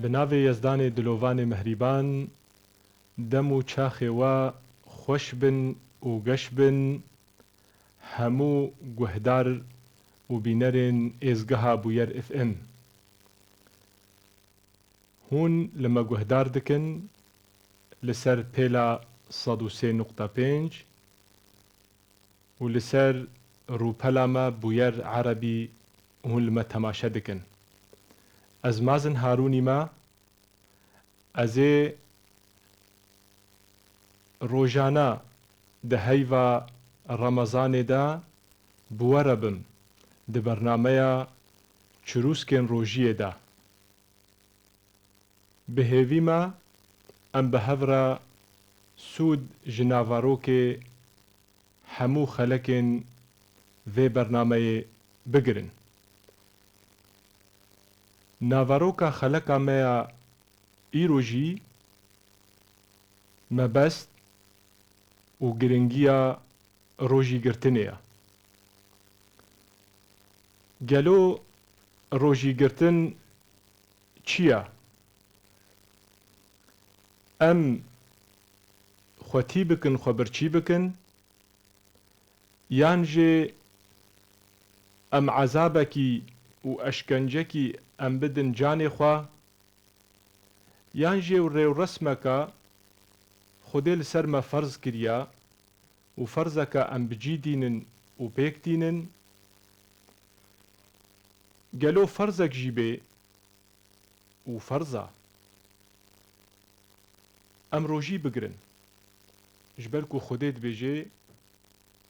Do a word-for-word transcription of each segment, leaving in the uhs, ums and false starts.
Bi navê Yezdanê Dilovanê Mihrîban, dem û çaxê we xweş bin û geş bin hemû guhdar û bînerên êzgeha Bûyer F M. Hûn li me guhdar dikin li ser pêla sed û sê nuqta pênc û li ser rûpela me Bûyer Erebî hûn li me temaşe dikin. Ez Mazin Harûnî me, ez ê rojane di heyva Remezanê de bi we re bim di bernameya Çirûskên Rojiyê de. Bi hêvî me em bi hev re sûd ji navarokê hemû xelekên vê bernameyê bigirin. Naveroka xeleka me ya îro jî mebest û giringiya rojîgirtinê ye. Gelo rojîgirtin çi ye? Em xwe tî bikin, xwe birçî bikin, yan jî em ezabekî û eşkencekî em bidin canê xwe, yan jî ew rêwresmeke Xwedê li ser me ferz kiriye û ferzeke em bi cî dînin û pêk tînin? Gelo ferzek jî bê û ferz e em rojî bigirin? Ji ber ku Xwedê dibêje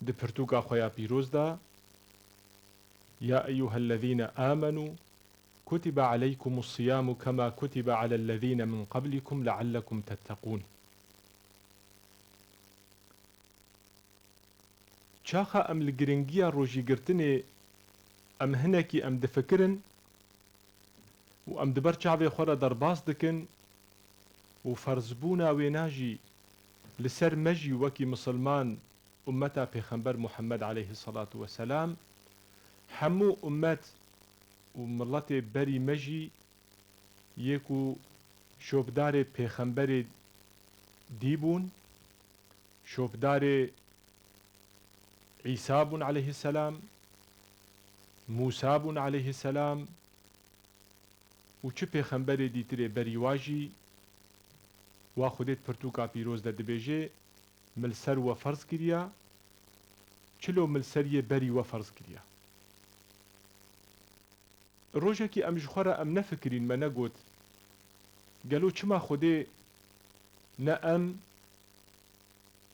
di pirtûka xwe ya pîroz de, "Ya eyyuhellezîne amenû, kutibe aleykumus siyamu kema kutibe alellezîne min qablikum leallekum tetteqûn." Çaxa em li giringiya rojîgirtinê em hinekî em difikirin û em di ber çavê xwe re derbas dikin û ferzbûna wêna jî li ser me jî wekî misilman, ummeta Pêxember Muhammed aleyhisselatu vesselam, hemû ummet û miletê berî me jî yê ku şopdarê pêxemberê dî bûn, şopdarê Îsa bûn aleyhisselam, Mûsa bûn aleyhisselam û çi pêxemberê dîtirê berî wa jî, wa Xwedê di pirtûka pîroz de dibêje, "Min li ser we ferz kiriya, çilo min li ser yê berî we ferz kiriya." Rojekî em ji xwe re em nefikirîn, me negot, gelo çima Xwedê ne em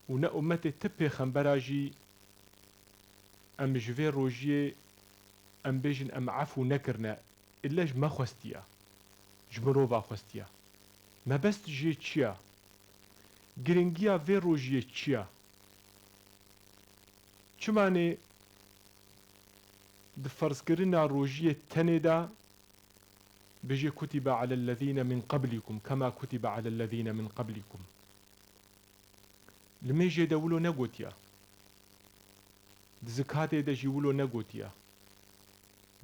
û ne ummetê ti pêxembera jî em ji vê rojiyê em bêjin em efû nekirine, îlle ji me xwestiya, ji mirova xwestiya? Mebest jê çi ya? Giringiya vê rojiyê çi ya? Çimanê di ferzkirina rojiyê tenê de bêje, "Kutibe alellezîne min qablikum, kema kutibe alellezîne min qablikum." Li mêjê de wilo negotiya. Di zikatê de jî wilo negotiya.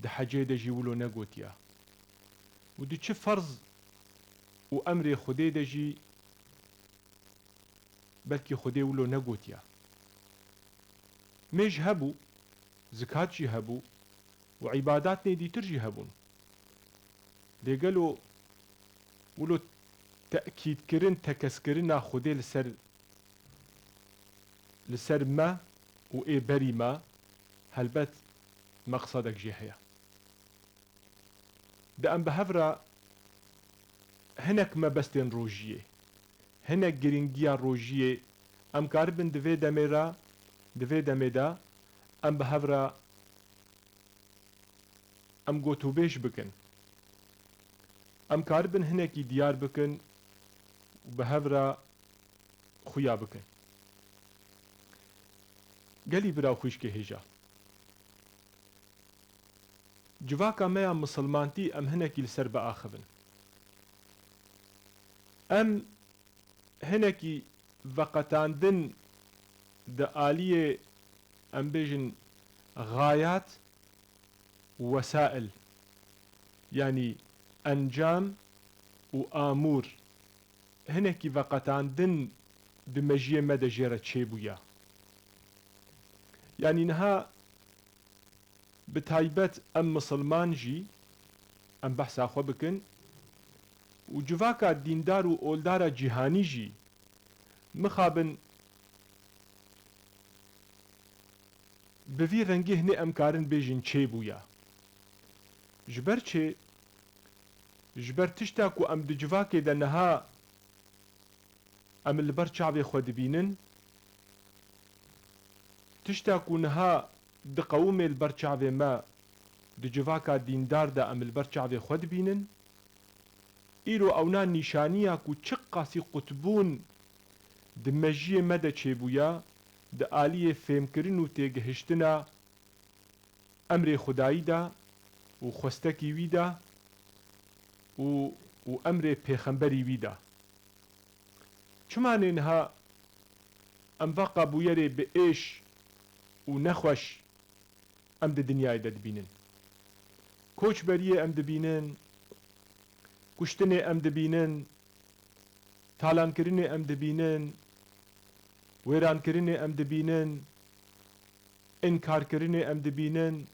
Di hecê de jî wilo negotiya. Û di çi ferz û emrê Xwedê de jî belkî Xwedê wilo negotiya. Mêj hebû, zikat jî hebû û îbadatnê dîtir jî hebûn. Lê gelo wilo tekîdkirin, tekeskirina Xwedê li ser, li ser me û ê berî me, helbet meqsedek jê heye. Di em bi hev re hinek mebestên rojiyê, hinek giringiya rojiyê em karibin di vê demê re, di vê demê de em bi hev re em gotûbêj bikin. Em karibin hinekî diyar bikin û bi hev re xuya bikin. Gelî bira û xwişkê hêja. Civaka me ya misilmantî em hinekî li ser biaxivin. Em hinekî veqetandin di aliyê, em bêjin, xayat û wesail, yanî encam û amûr, hinekî veqetandin di mejiyê me de jê re çêbûye. Yanî niha bi taybet em misilman jî, em behsa xwe bikin û civaka dîndar û oldara cîhanî jî mixabin bi vî rengî hinê em karin bêjin çêbûye. Ji ber çi? Ji ber tişta ku em di civakê de niha em li ber çavê xwe dibînin, tişta ku niha diqewimê li ber çavê me di civaka dîndar de em li ber çavê xwe dibînin, îro ewna nîşaniya ku çiqasî qutbûn di mejiyê me de çêbûye, di aliyê fêmkirin û têgihiştina emrê Xwedayî de û xwestekî wî de û, û emrê pêxemberî wî de. Çima nê niha em veqa bûyerê bi êş û nexweş em di dinyayê de dibînin? Koçberiyê em dibînin, kuştinê em dibînin, talankirinê em dibînin, wêrankirinê em dibînin, înkarkirinê em dibînin,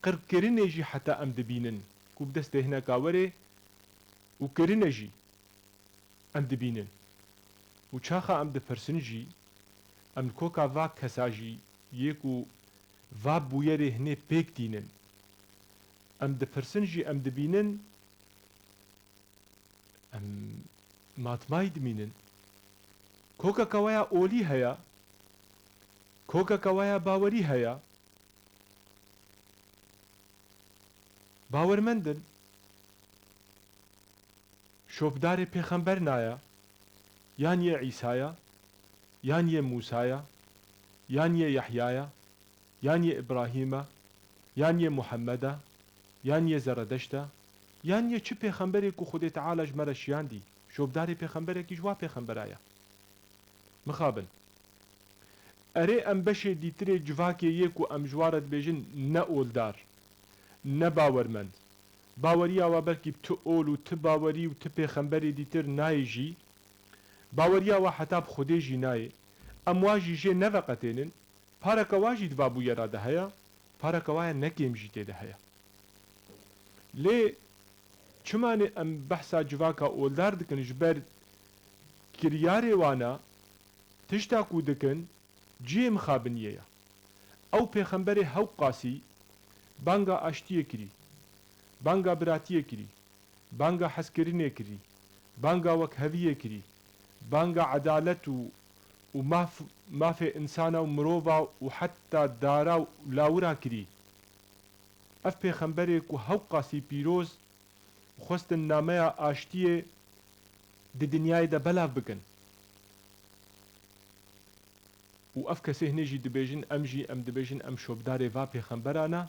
qirkirinê jî heta em dibînin ku bi destê hineka werê û kirine jî em dibînin. Û çaxa em dipirsin jî, em li koka va kesa jî yê ku va bûyerê hinê pêk tînin. Em dipirsin jî em dibînin, em matmayî dimînin. Kokeke we ya olî heye, kokeke we ya bawerî heye. Bawermend in. Şopdarê pêxember naya, yan yê Îsaya, yan yê Mûsaya, yan yê Yehyaya, yan yê Îbrahîma, yan yê Muhemmeda, yan yê Zeredeşta, yan yê çi pêxemberê ku Xwedê Teala ji me re şiyandî, şopdarê pêxemberekî ji wa pêxembera ye. Mixabin. Erê, em beşê dîtirê civakê yê ku em ji wa re dibêjin ne oldar, ne bawermend. Baweriya we belkî bi ti ol û ti bawerî û ti pêxemberê dîtir nayê jî. Baweriya we heta bi Xwedê jî nayê. Em wa jî jê neveqetênin. Pareke wa jî di va bûyera de heye, pareke wa ya ne kêm jî tê de heye. Lê çima nê em behsa civaka oldar dikin? Ji ber kiryarê wana, tişta ku dikin, cihê mixabiniyê ye. Ew pêxemberê hewqasî banga aştiyê kirî, banga biratiyê kirî, banga hezkirinê kirî, banga wekheviyê kirî, banga edalet û, û maf, mafê insana û mirova û heta dara û lawira kirî. Ev pêxemberê ku hewqasî pîroz xwestin nameya aştiyê di dinyayê de belav bikin. Û ev kesê hinê jî dibêjin, em jî, em dibêjin, em şopdarê va pêxembera ne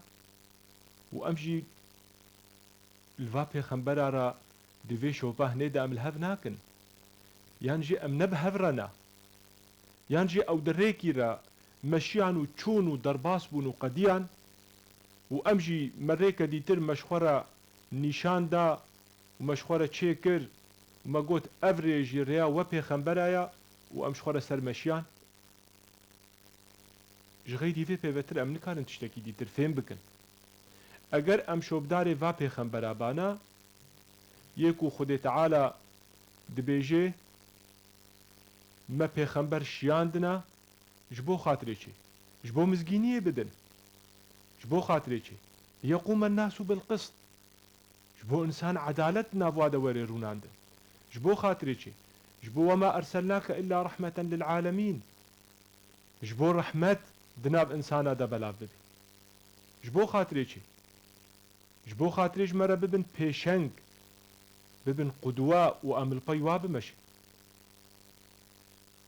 û em jî li va pêxembera re di vê şopa hinê de em li hev nakin. Yan jî em ne bi hev re ne. Yan jî ew di rêkî re meşiyan û çûn û derbas bûn û qediyan û em jî me rêke dîtir me ji xwe re nîşan da û me ji xwe re çêkir û me got, ev rê jî rêya we pêxembera ye û em ji xwe re sermeşiyan. Ji xeyrî vê pêvetir em nikarin tiştekî dîtir fêm bikin. Eger em şopdarê va pêxembera bana, yê ku Xwedê Teala dibêje, me pêxember şiyandina, ji bo xatirê çi? Ji bo mizgîniyê bidin. Ji bo xatirê çi? Liyeqûmen nasu bil qist. Ji bo însan edalet di nav wa de were rûnandin. Ji bo xatirê çi? Ji bo "Wema erselnake illa rahmeten lil alemîn." Ji bo rehmet di nav însana de belav bibe. Ji bo xatirê çi? Ji bo xatirê ji me re bibin pêşeng, bibin qudwe û em li pey wa bimeşin.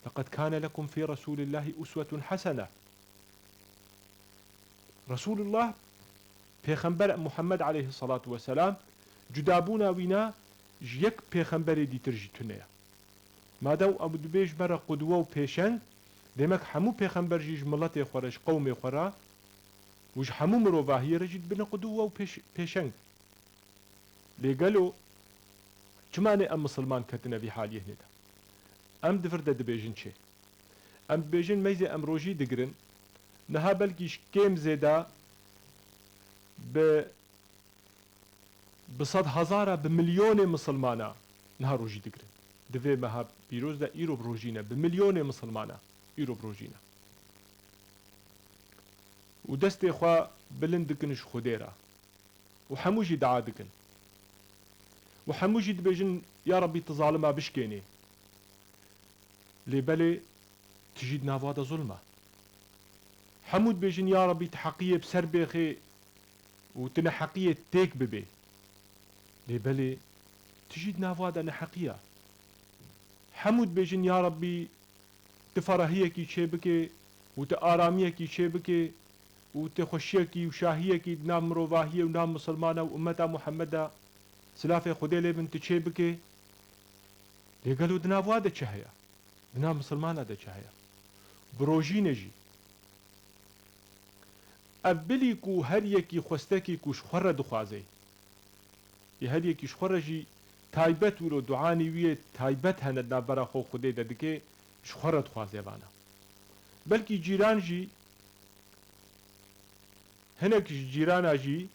"Leqed kâne lekum fî Resûlillâhi uswetun hesene." Resûlullah, Pêxember Muhammed aleyhissalatu vesselam, cudabûna wîna ji yek pêxemberê dîtir jî tune ye. Madem ew dibê ji me re qudwe û pêşeng, demek hemû pêxember jî ji miletê xwe re, ji qewmê xwe re û ji hemû mirovahiyê re jî dibine qudwe û pêş-, pêşeng. Lê gelo Çima ne em misilman ketine vî haliyê hinê de? Em di vir de dibêjin çi? Em dibêjin meyzê em rojî digirin, niha belkî ji kêm zêde bi, bi sed hezara, bi milyonê misilmana niha rojî digirin. Di vê meha pîroz de îro bi rojî ne, bi milyonê misilmana îro bi rojî ne. Û destê xwe bilind dikin ji Xwedê re. Û hemû jî dua dikin. Û hemû jî dibêjin, Ya Rebbî, tu zalima bişkênê. Lê belê, tu jî di nav wa de zulm e. Hemû dibêjin, Ya Rebbî, tu heqiyê bi ser bêxê û tu neheqiyê têk bibê. Lê belê, tu jî di nav wa de neheqî ye. Hemû dibêjin, Ya Rebbî, tu ferahiyekî çêbikê û tu aramiyekî çêbikê û tu xweşiyekî û şahiyekî di nav mirovahiyê û nav misilmana û ummeta Muhemmed de, silafê Xwedê lê bin, tu çêbikê. Lê gelo di nav wa de çi heye? Di nav misilmana de çi heye? Bi rojîne jî. Ev bilî ku her yekî xwestekî ku ji xwe re dixwaze, ê her yekî ji xwe re jî taybet wilo duanî wî yê taybet hene di navbera xwe û Xwedê de dike, ji xwe re dixwaze vana. Belkî cîran jî, hinek ji cîrana jî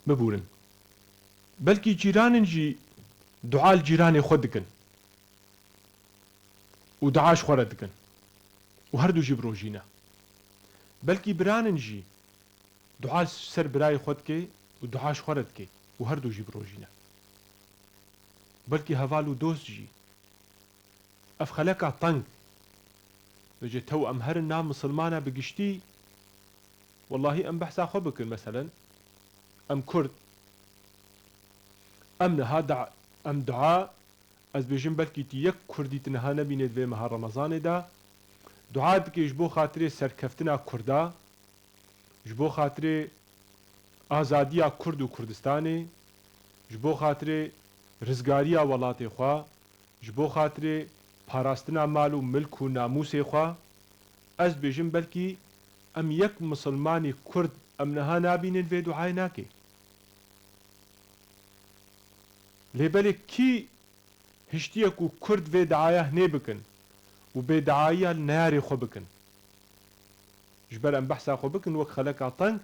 Bibûrin. Belkî cîranin jî dua li cîranê xwe dikin û dua ji xwe re dikin û her du jî bi rojî ne. Belkî biranin jî dua li ser birayê xwe dike û dua ji xwe re dike û her du jî bi rojî ne. Belkî heval û dost jî. Ev xeleka teng. Vêce tew em herin nav misilmana bi giştî, wellahî em behsa xwe bikin, meselen, em Kurd, em niha da-, em dua, ez bêjim belkî tu yek Kurdî tu niha nebînê di vê meha Remezanê de, dua dike ji bo xatirê serkeftina Kurda, ji bo xatirê azadiya Kurd û Kurdistanê, ji bo xatirê rizgariya welatê xwe, ji bo xatirê parastina mal û milk û namûsê xwe, ez dibêjim belkî em yek misilmanî Kurd em niha nabînin vê duayê nake. Lê belê kî hiştiye ku Kurd vê daaya hinê bikin û bê daayiya li neyarê xwe bikin. Ji ber em behsa xwe bikin wek xeleka teng,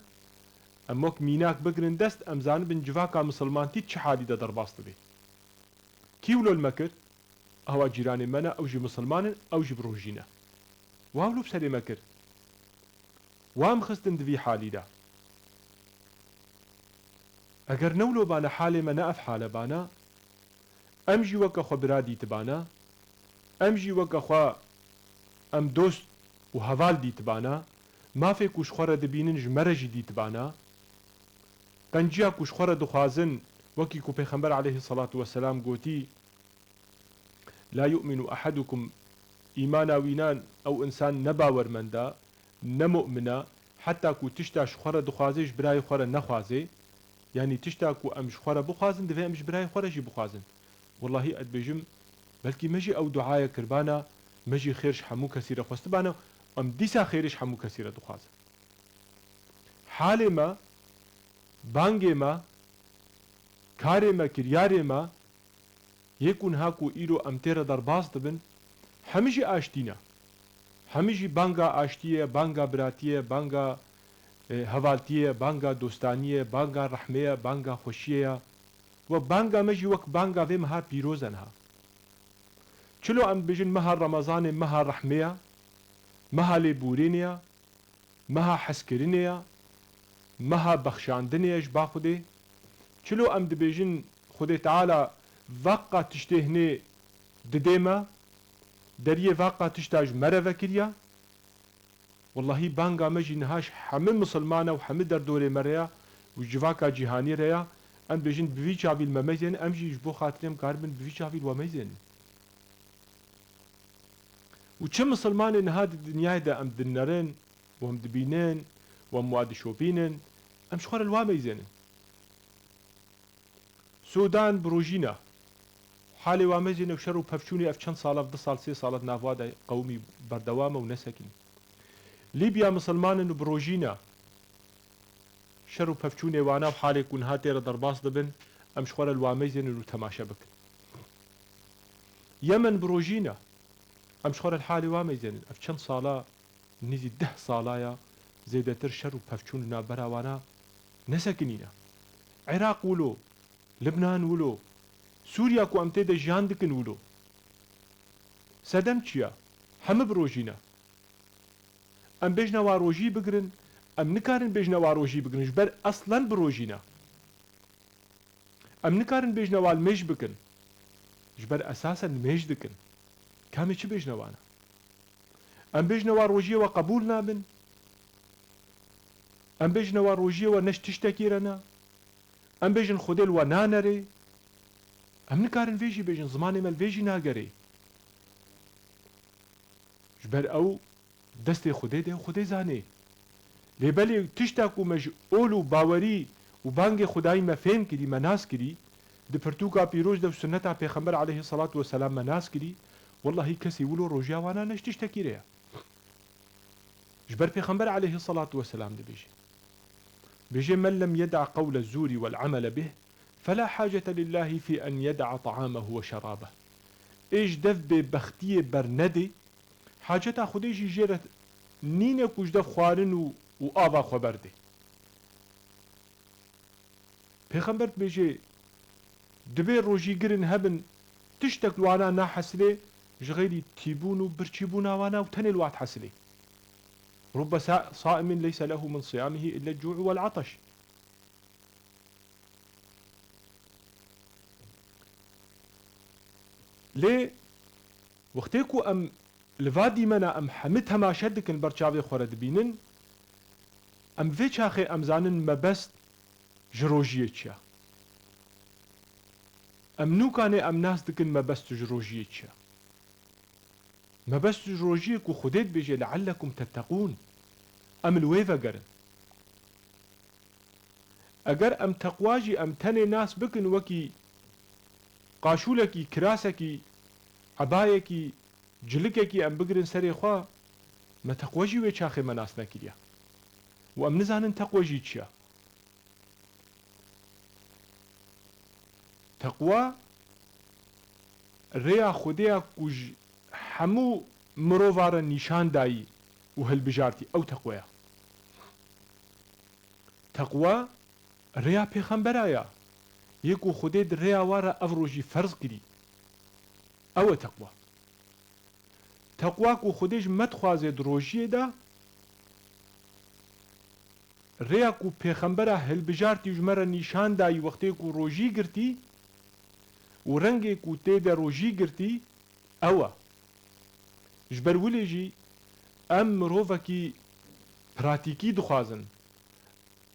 em wek mînak bigirin dest, em zanibin civaka misilmantî çi halî de derbas dibe. Kî wilo li me kir? Awa cîranê me ne, ew jî misilman in, ew jî bi rojî ne. Wa wilo bi serê me kir? Wa em xistin di vî halî de. Eger ne wilo bana halê me, ne ev hale bana, em jî weke xwe bira dîtibana, em jî weke xwe em dost û heval dîtibana, mafê ku ji xwe re dibînin ji me re jî dîtibana, qenciya ku ji xwe re dixwazin, wekî ku Pêxember aleyhisselatu vesselam gotî, La yu'minu ahadukum, îmana wînan, ew însan ne bawermend e, ne mu'min e, heta ku tişta ji xwe re dixwaze, ji birayê xwe re nexwaze. Yanî tişta ku em ji xwe re bixwazin, divê em ji birayê xwe re jî bixwazin. Wellahî ez dibêjim, belkî me jî ew duaya kirbana, me jî xêr ji hemû kesî re xwestibana, em dîsa xêrê ji hemû kesî re dixwazin. Halê me, bangê me, karê me, kiryarê me, yê ku niha ku îro em tê re derbas dibin, hemî jî aştî ne. Hemî jî banga aştiyê ye, banga biratiyê ye, banga, e, hevaltiyê ye, banga dostaniyê ye, banga rehmê ye, banga xweşiyê ye. We banga me jî wek banga vê meha pîroz e niha. Çilo em dibêjin meha Remezanê meha rehmê ye, meha lêborînê ye, meha hezkirinê ye, meha bexşandinê ye ji ba Xwedê. Çilo em dibêjin Xwedê Teala veqa tiştê hinê didê me, deriyê veqa tişta ji me re vekiriye. Wellahî banga me jî niha ji hemî misilmana û hemî derdorê me re ya û civaka cîhanî re ya. Em dibêjin bi vî çavî li me meyzênin, em jî ji bo xatirê em karibin bi vî çavî li we meyzênin. Û çi misilmanê niha di dinyayê de em dinnerin, û em dibînin, û em wa dişopînin, em ji xwe re li wa meyzênin. Sûdan bi rojî ne. Halê wa meyzêne û şer û pevçûnê ev çend sal e, ev du sal, sê sal e di nav wa de qewimî berdewam e û nesekinî. Lîbya misilman in û bi rojî ne. Şer û pevçûnê wana û halê ku niha tê re derbas dibin, em ji xwe re li wa meyzênin û temaşe bikin. Yemen bi rojî ne. Em ji xwe re li halê wa meyzênin. Ev çend sala, nêzî deh sala ya zêdetir şer û pevçûn li navbera wana nesekinîne. Iraq wilo, Libnan wilo, Sûriya ku em tê de jiyan dikin wilo. Sedem çi ya? Hemî bi rojî ne. Em bêjine wa rojî bigirin, em nikarin bêjine wa rojî bigirin, ji ber eslen bi rojî ne. Em nikarin bêjine wa li mêj bikin, ji ber esasen li mêj dikin. Kamê çi bêjine wana? Em bêjine wa rojiyê we qebûl nabin? Em bêjine wa rojiyê we ne ji tiştekî re ne? Em bêjin Xwedê li we nanerê? Em nikarin vê jî bêjin, zimanê me li vê jî nagerê. Ji ber ew destê Xwedê de, Xwedê zanê. Lê belê tişta ku me ji ol û bawerî û bangê Xwedayî me fêm kirî, me nas kirî, di pirtûka pîroz de û sunneta Pêxember aleyhisselatu vesselam me nas kirî, wellahî kesî wilo rojiya wana ne ji tiştekî re ye. Ji ber Pêxember aleyhisselatu vesselam dibêje. Bêje, "Men lem yeda qewle zûrî wel amele bih, fela hacete lillahi fî en yeda ta'amehu ve şerabeh." Ê ji dev bêbextiyê bernedê, haceta Xwedê jî jê re nîne ku ji dev xwarin û, û ava xwe berdê. Pêxember dibêje, dibê rojîgirin hebin, tiştek li wana nahesilê, ji xeyrî tîbûn û birçîbûna wana û tenê li wa dihesilê. Rubbe sa-, saimin leyse lehu min siyamihi illa cû'u wel ataş. Lê wextê ku em li va dîmena em hemî temaşe dikin, ber çavê xwe re dibînin, em vê çaxê em zanin mebest ji rojiyê çi ye. Em nûkanê em nas dikin mebest ji rojiyê çi ye. Mebest ji rojiyê ku Xwedê dibêje, "Leallekum tetteqûn." Em li wê vegerin. Eger em teqwa jî em tenê nas bikin wekî qaşûlekî, kirasekî, ebayekî, cilikekî em bigirin serê xwe, me teqwe jî wê çaxê me nas nekiriye. Û em nizanin teqwe jî çi ye. Teqwa rêya Xwedê ya ku ji hemû mirova re nîşan dayî û hilbijartî, ew teqwe ye. Teqwa rêya pêxembera ya, yê ku Xwedê di rêya wa re ev rojî ferz kirî. Ew e teqwa. Teqwa ku Xwedê ji me dixwaze di rojiyê de, rêya ku pêxembera hilbijartî ji me re nîşan dayî wextê ku rojî girtî û rengê ku tê de rojî girtî, ew e. Ji ber wilê jî em mirovekî pratîkî dixwazin.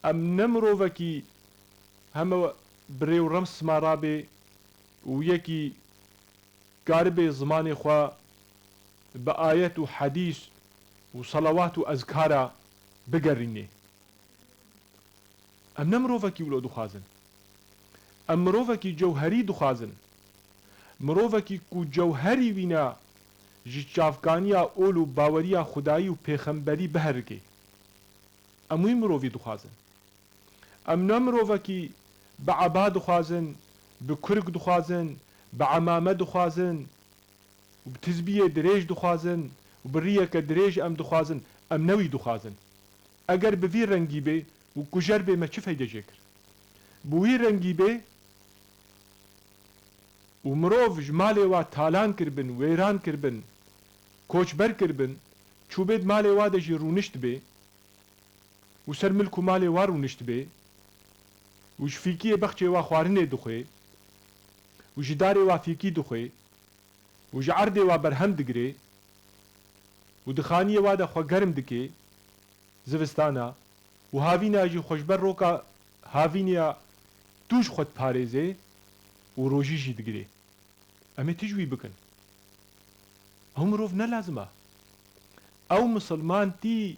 Em ne mirovekî heme bi rê û rems ma rabê û yekî karibê zimanê xwe bi ayet û hedîs û selawat û ezkara bigerînê. Em ne mirovekî wilo dixwazin. Em mirovekî cewherî dixwazin. Mirovekî ku cewherî wîna ji çavkaniya ol û baweriya Xwedayî û pêxemberî biherike. Em wî mirovî dixwazin. Em ne mirovekî bi eba dixwazin, bi kurk dixwazin, bi emame dixwazin û bi tizbiyê dirêj dixwazin û bi riyeke dirêj em dixwazin, em ne wî dixwazin. Eger bi vî rengî bê û kujer bê, me çi feyde jê kir? Bi wî rengî bê û mirov ji malê wa talan kiribin, wêran kiribin, koçber kiribin, çûbê di malê wa de jî rûniştibê, û ser milk û malê wa rûniştibê û ji fîkiyê bexçê wa xwarinê dixwê û ji darê wa fîkî dixwê û ji erdê wa berhem digirê û di xaniyê wa de xwe germ dikê zivistana û havîna jî xwe ji ber roka havîniya tûj xwe diparêzê û rojî jî digirê. Em ê tu ji wî bikin. Ew mirov ne lazim e. Ew misilmantî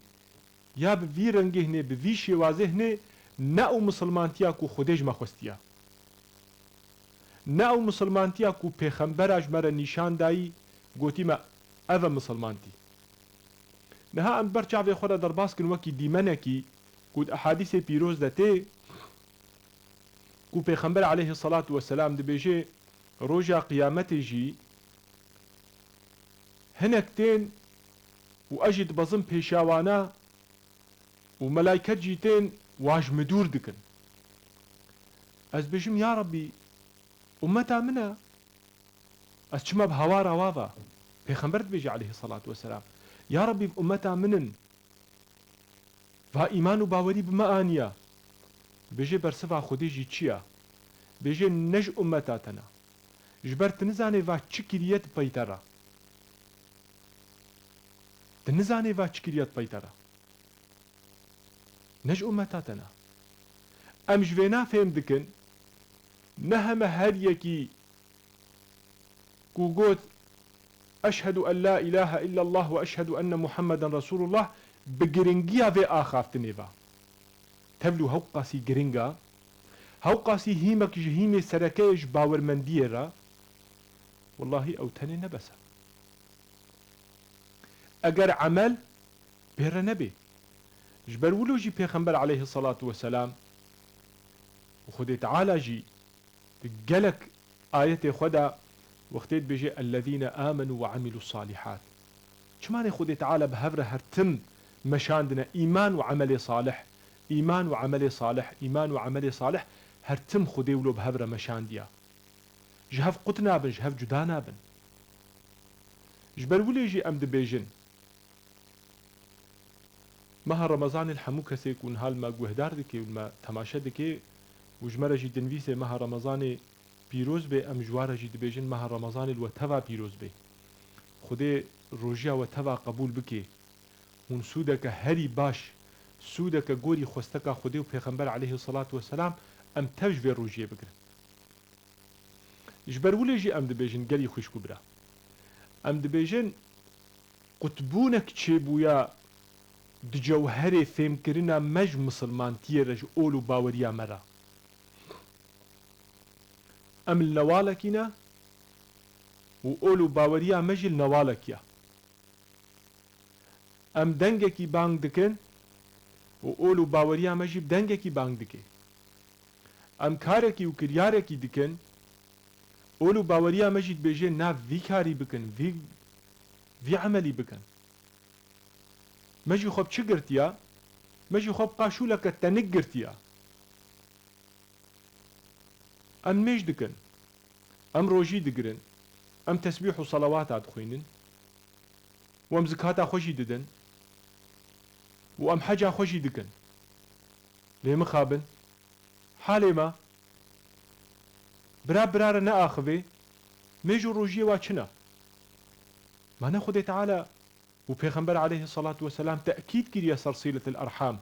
ya bi vî rengê hine, bi vî şêwazê hine, ne ew misilmantiya ku Xwedê ji me xwestiya. Ne ew misilmantiya ku pêxembera ji me re nîşan dayî, gotî me, ev e misilmantî. Niha em ber çavê xwe re derbas kin wekî dîmenekî ku di ehadîsê pîroz de tê, ku Pêxember aleyhisselatu vesselam dibêje, roja qiyametê jî hinek tên û ez jî dibezim pêşa wana û melayket jî tên wa ji min dûr dikin. Ez dibêjim, ya Rebbî, ummeta min e. Ez çima bi hawara wa ve? Pêxember dibêje aleyhisselatu vesselam, ya Rebbî, ummeta min in. Va îman û bawerî bi me aniya. Dibêje bersiva Xwedê jî çi ya? Dibêje ne ji ummeta te ne. Ji ber tu nizanê va çi kiriye di pey te re. Tu nizanê va çi kiriye di pey te re. Ne ji ummeta te ne. Em ji vêna fêm dikin, ne heme her yekî ku got, "Eşhedû en la ilahe illallah ve eşhedû enne Muhammeden Resulullah," bi giringiya vê axaftinê ve. Tevlû hewqasî giring e, hewqasî hîmek ji hîmê sereke ye ji bawermendiyê re, wellahî ew tenê ne bes e. Eger emel pê re nebê. Ji ber wilo jî Pêxember aleyhisselatu vesselam û Xwedê Teala jî di gelek ayetê xwe de wextê dibêje, "Ellezîne âmenû ve amilûs salîhât." Çimanê Xwedê Teala bi hev re her tim meşandine îman û emelê salih, îman û emelê salih, îman û emelê salih, her tim Xwedê wilo bi hev re meşandiya. Ji hev qut nabin, ji hev cuda nabin. Ji ber wilê jî em dibêjin, meha Remezanê li hemû kesê ku niha li me guhdar dike û li me temaşe dike û ji me re jî dinivîsê meha Remezanê pîroz bê, em ji wa re jî dibêjin meha Remezanê li we teva pîroz bê. Xwedê rojiya we teva qebûl bike. Hûn sûdeke herî baş, sûdeke gorî xwesteka Xwedê û Pêxember aleyhisselatu vesselam, em tev ji vê rojiyê bigirin. Ji ber wilê jî em dibêjin gelî xwişk û bira. Em dibêjin qutbûnek çêbûya di cewherê fêmkirina me ji misilmantiyê re, ji ol û baweriya me re. Em li newalekî ne û ol û baweriya me jî li newalekî ye. Em dengekî bang dikin û ol û baweriya me jî bi dengekî bang dike. Em karekî û kiryarekî dikin, ol û baweriya me jî dibêje, na vî karî bikin, vî, vî emelî bikin. Me jî xwe bi çi girtiya? Me jî xwe bi qaşûleke tenik girtiya. Em nimêj dikin, em rojî digirin, em tesbîh û selawata dixwînin, û em zikata xwe jî didin, û em heca xwe jî dikin. Lê mixabin, halê me, bira bira re neaxivê, mêj û rojiyê wa çi ne? Ma ne Xwedê Teala û Pêxember aleyhisselatu vesselam tekîd kiriye ser siletil erham.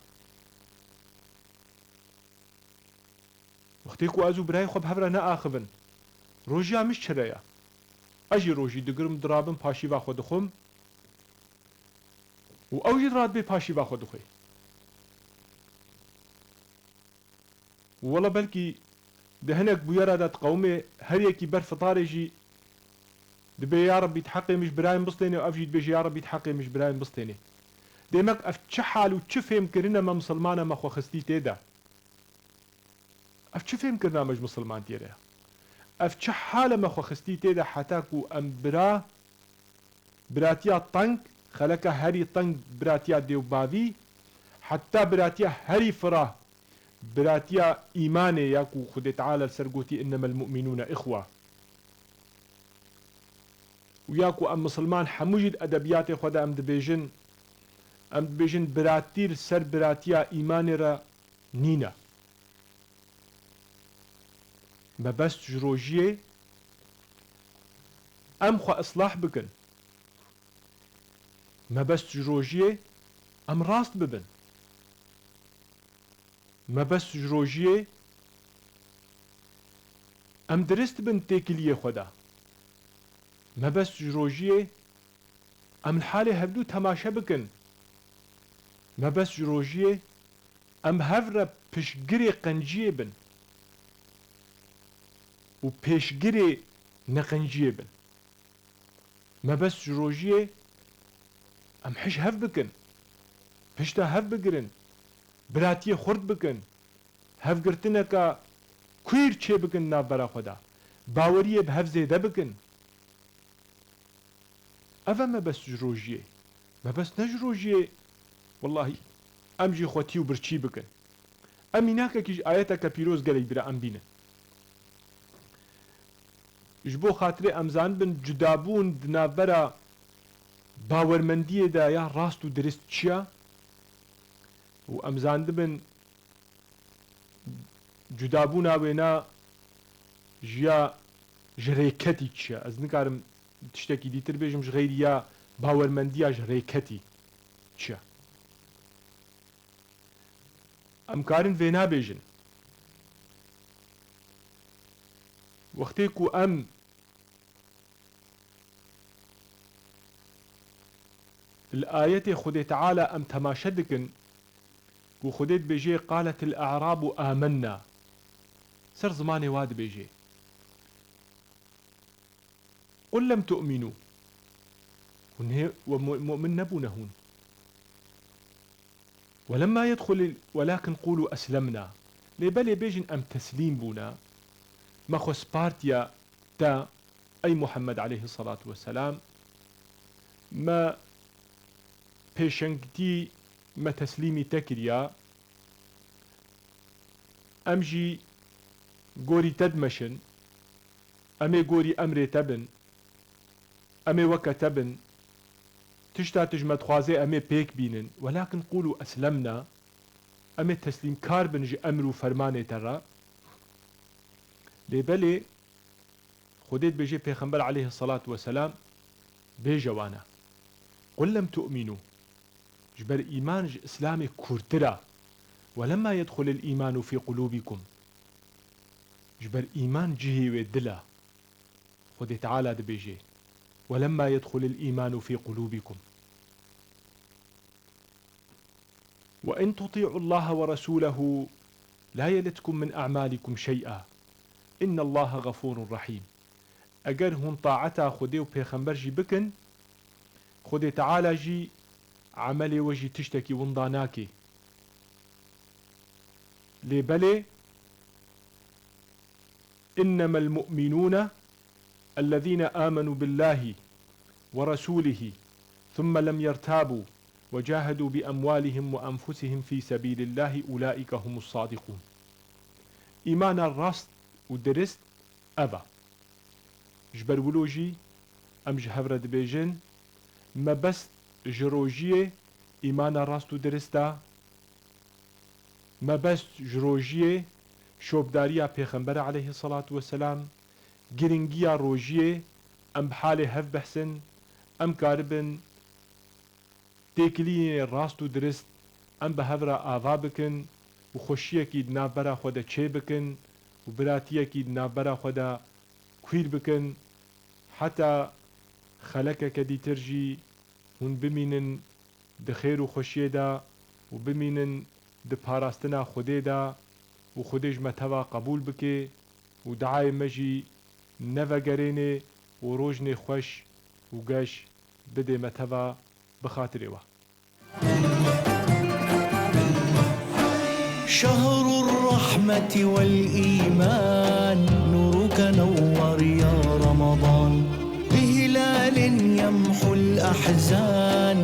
Wextê ku ez û birayê xwe bi hev re neaxivin, rojiya min ji çi re ye? Ez jî rojî digirim, dirabim paşîva xwe dixwim û ew jî diradibê paşîva xwe dixwe. Û wela belkî di hinek bûyera de diqewimê her yekî ber fitarê jî dibê, ya Rebbî, di heqê min ji birayê min bistêne, û ev jî dibêje, ya Rebbî, di heqê min ji birayê min bistêne. Dê mek ev çi hal û çi fêmkirin e me misilman e, me xwexistî tê de? Ev çi fêmkirina me ji misilmantiyê re ye? Ev çi hal e me xwexistî tê de heta ku em bira, biratiya teng, xeleka herî teng biratiya dê û bavî, heta biratiya herî firah, biratiya îmanê ya ku Xwedê Teala li ser gotî, "Innemel mu'minûne ihwe." Û ya ku em misilman hemû jî di edebiyatê xwe de em dibêjin, em dibêjin biratî li ser biratiya îmanê re nîne. Mebest ji rojiyê em xwe islah bikin. Mebest ji rojiyê em rast bibin. Mebest ji rojiyê em dirist bin têkiliyê xwe de. Mebest ji rojiyê em li halê hevdû temaşe bikin. Mebest ji rojiyê em hev re piştgirê qenciyê bin û pêşgirê neqenciyê bin. Mebest ji rojiyê em hij hev bikin. Pişta hev bigirin, biratiyê xurt bikin, hevgirtineka kuîr çêbikin di navbera xwe de, baweriyê bi hev zêde bikin. Ev e mebest ji rojiyê. Mebest ne ji rojiyê, wellahî, em jî xwe tî û birçî bikin. Em mînakekî ji ayeteke pîroz gelek bira em bînin. Ji bo xatirê em zanibin cudabûn di navbera bawermendiyê de ya rast û dirist çi ye û em zanibin cudabûna wêna ji ya ji rêketî çi ye. Ez nikarim tiştekî dîtir bêjim ji xeyrî ya bawermendiya ji rêketî çi ye. Em karin vêna bêjin. Wextê ku em li ayetê Xwedê Teala em temaşe dikin ku Xwedê dibêje, "Qaletil a'rabu amenna." Ser zimanê wa dibêje. "Qul lem tu'minu." Hûn hê we mu-, mu'min nebûne hûn. "Welemma yedxulil, welakin qulu eslemna." Lê belê bêjin em teslîm bûne. Me xwe spartiye te, ey Muhammed aleyhissalatu vesselam. Me pêşengtî, me teslîmî te kiriya. Em jî gorî te dimeşin. Em ê gorî emrê te bin. Em ê weke te bin. Tişta tu ji me dixwazê em ê pêk bînin. Welakin qulu eslemna. Em ê teslîmkar bin ji emr û fermanê te re. Lê belê Xwedê dibêje Pêxember aleyhissalatu vesselam bêje wana. Qul lem tu'minu. Ji ber îman ji Îslamê kûrtir e. "Welemma yedxulil îmanu fî qulûbikum." Ji ber îman cihê wê dil e. Xwedê Teala dibêje, "Welemma yedxulil îmanu fî qulûbikum." "Ve in tuti'ullaha ve resûlehu la yelitkum min a'malikum şey'a. İnnallaha gafurun rahîm." Eger hûn taeta Xwedê û Pêxember jî bikin, Xwedê Teala jî emelê we jî tiştekî winda nake. Lê belê, "Innemel mu'minûne ellezîne âmenû billâhi ve resûlihi, thumme lem yertâbû ve cahedû bi emwâlihim ve enfusihim fî sebîlillâhi ulâike humus sâdikûn." Îmana rast û dirist ev e. Ji ber wilo jî em ji hev re dibêjin, mebest ji rojiyê îmana rast û dirist e, mebest ji rojiyê şopdariya Pêxembere aleyhisselatu vesselam, giringiya rojiyê em bi halê hev behsin, em karibin têkiliyê rast û dirist em bi hev re ava bikin û xweşiyekî di navbera xwe de çê bikin û biratiyekî di navbera xwe de kuîr bikin, heta xelekeke dîtir jî hûn bimînin di xêr û xweşiyê de û bimînin di parastina Xwedê de û Xwedê ji me teva qebûl bike û diayê me jî nevegerêne û rojnê xweş û geş bidê me teva. Bi xatirê we. شهر الرحمة والإيمان، نورك نور يا رمضان، بهلال يمحو الأحزان،